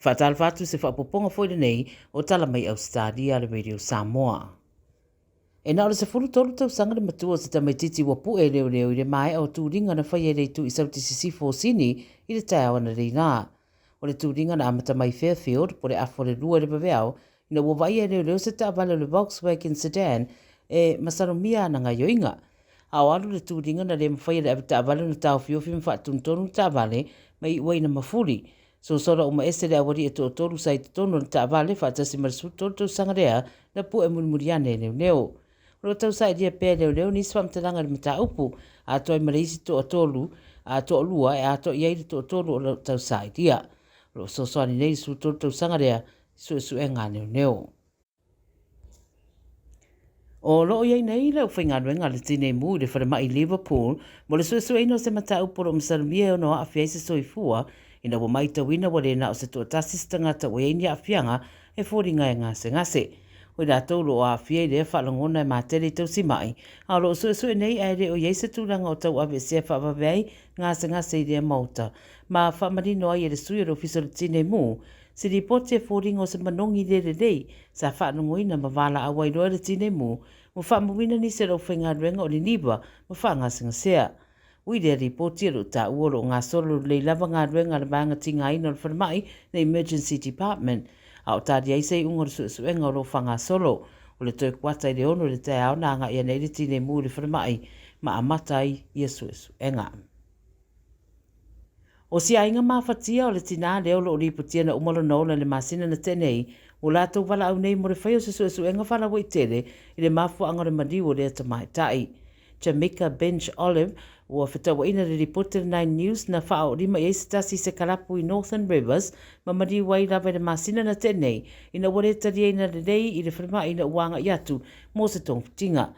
Faatalofa atu se faaopoopoga foi lenei o Tala Mai Ausetalia a le Radio Samoa. E na o le 13 tausaga le matua o se tamaitiiti ua pu'e e leoleo i le maea o tuliga na faia i le itu i Sauti Sisifo o Sini i le taeao analeila. O le tuliga na amata mai Fairfield po le afa o le 2 i le vaveao ina ua vaaia e leoleo se taavale o le Volkswagen sedan e masalomia ana gaioiga. A o alu le tuliga na le mafai e le avetaavale ona taofiofi ma faatonutonu le taavale ma iu ai ina mafuli. Sosola uma ese le aualii e toatolu sa i totonu o le taavale faatasi ma le 13 tausaga lea na pue mulimuli ane e leoleo. O lo o tausailia pea e leoleo nisi faamatalaga i le mataupu, atoa ai ma le isi toatolu a toalua e atoa i ai le toatolu o lo o tausailia. O lo o fesoasoani nei le 13 tausaga lea i suesuega a leoleo. O lo o i ai nei le aufaigaluega a le Tinei Mu i le falemai i Liverpool mo le suesueina o se mataupu o lo o masalomia e ono aafia ai se soifua ina ua maitauina ua le na o se toatasi se tagata ua i ai ni aafiaga e foliga e gasegase. O i latou o lo o aafia i lea faalogona e matele i tausimai, a o lo o suesue nei ae le o i ai se tulaga o tauaveesea faavave ai gasegase i lea maota ma faamanino ai e le sui o le Ofisa o le Tinei Mu Se lipoti e foliga o se manogi le lelei sa faalogoina ma valaau ai loa le Tinei Mu ua faamauina nisi o le aufaigaluega o Niniva ma faagasegasea. Ui lea lipoti o lo o taua o lo o gasolo lelei lava galuega a le vaega tigaina o le falemai, le Emergency Department, a o tali ai se iuga o le suesuega o lo o faagasolo. O le toe kuata i le 6 i le taeao na agai ane ai le Tinei Mu i le falemai ma amata ai ia suesuega. O si aiga mafatia o le tinā lea o lo o lipotia na uma lona ola i le masina na tea nei, ua latou valaau nei mo le faia o se suesuega faalauaitele i le mafuaaga o le maliu o lea tamaitai. Jamaica Bench Olive, ua fetauaina le lipoti a le Nine News na faaoolima i ai se tasi i se kalapu i Northern Rivers ma maliu ai lava i le masina na tea nei ina ua le taliaina lelei i le falemai ina ua agai atu mo se togafitiga.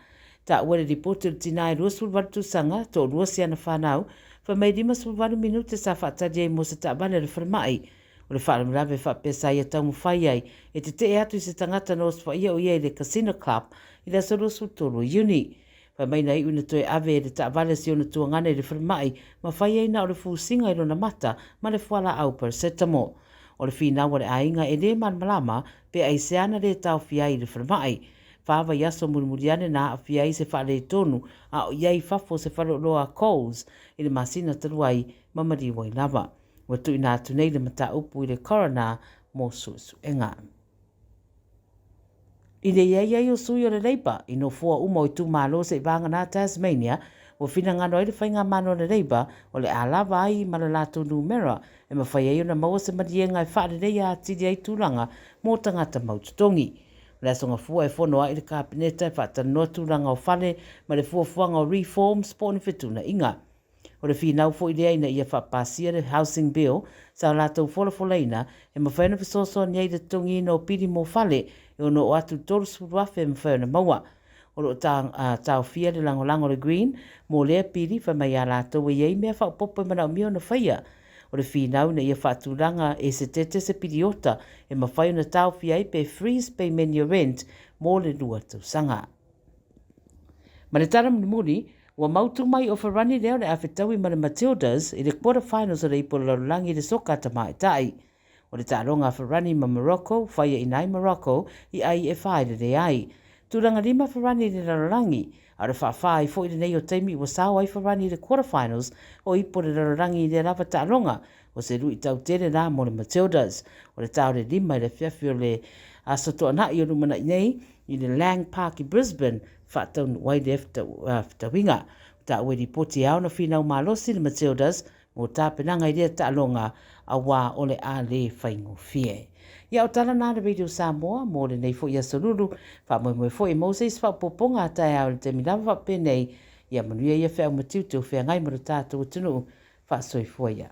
Taua le lipoti o le tinā e 28 tausaga, toalua si ana fanau, fai mai 58 minute sa faatali ai mo se taavale a le falemai. O le faalavelave faapea sa ia taumafai ai e tetee atu i se tagata na osofaia o ia i le Casino Club i le aso 23 o Iuni. Fai mai na iu ina toe ave e le taavale si ona tuagana i le falemai ma fai ai na o le fusiga i lona mata ma le fualaau paracetamol. O le finau a le aiga e le malamalama pe aisea na le taofia ai i le falemai. Fa vaiaso mulimuli ane na aafia ai se faaletonu a o i ai i fafo o se faleoloa a Coles i le masina talu ai ma maliu ai lava. Ua tuuina atu nei le mataupu i le Coroner mo suesuega. I le i ai ai o sui o le Labour i nofoa uma o itumalo seivagana Tasmania, ua finagalo ai le faigamalo a le Labour o le a lava ai ma le latou numera e mafai ai ona maua se maliega e faaleleia atili ai tulaga mo tagata mautotogi. O le Aso Gafua e fono ai le Kapeneta e faatalanoa tulaga o fale ma le fuafuaga o reforms po o ni fetuunaiga. O le finau foi lea ina ia faapasia le Housing Bill sa latou folafolaina e mafai ona fesoasoani ai i le totogiina o pili mo fale e ono oo atu i le $30,000 e mafai ona maua. O lo o taofia le lagolago a le Green mo lea pili fai mai ia latou e i ai mea faaopoopo e manaomia ona faia. O le finau ina ia faatulaga e se tete se piliota e mafai ona taofia ai pe freeze payment your rent mo le lua tausaga. Ma le tala mulimuli, ua mautu mai o Ferrani lea o le a fetaui ma le Matildas i le quarter finals o le Ipu o le Lalolagi i le soka a tamaitai. O le taaloga a Ferrani ma Morocco, faia i nai Morocco i ai e faaelele ai. Tulaga lima Ferrani i le lalolagi, a o le faafa ai foi lenei o taimi ua sao ai Ferrani i le quarter finals o Ipu o le Lalolagi i lea lava taaloga, o se luitau tele la mo le Matildas. O le ta o le 5 i le afiafi o le Aso Toonai o lumanai nei i le Lang Park i Brisbane, faataunuu ai lea fetauiga. Ua taua i lipoti e ao ona finau malosi le Matildas mo tapenaga i lea taaloga auā o le a le faigofie. Ia o tala na a le Radio Samoa mo lenei foi aso lulu, faamoemoe foi e maua se isi faaopoopoga a taeao i le taimi lava faapenei, ia manuia ia feau ma tiute o feagai ma lo tatou atunuu. Faasoifua ia.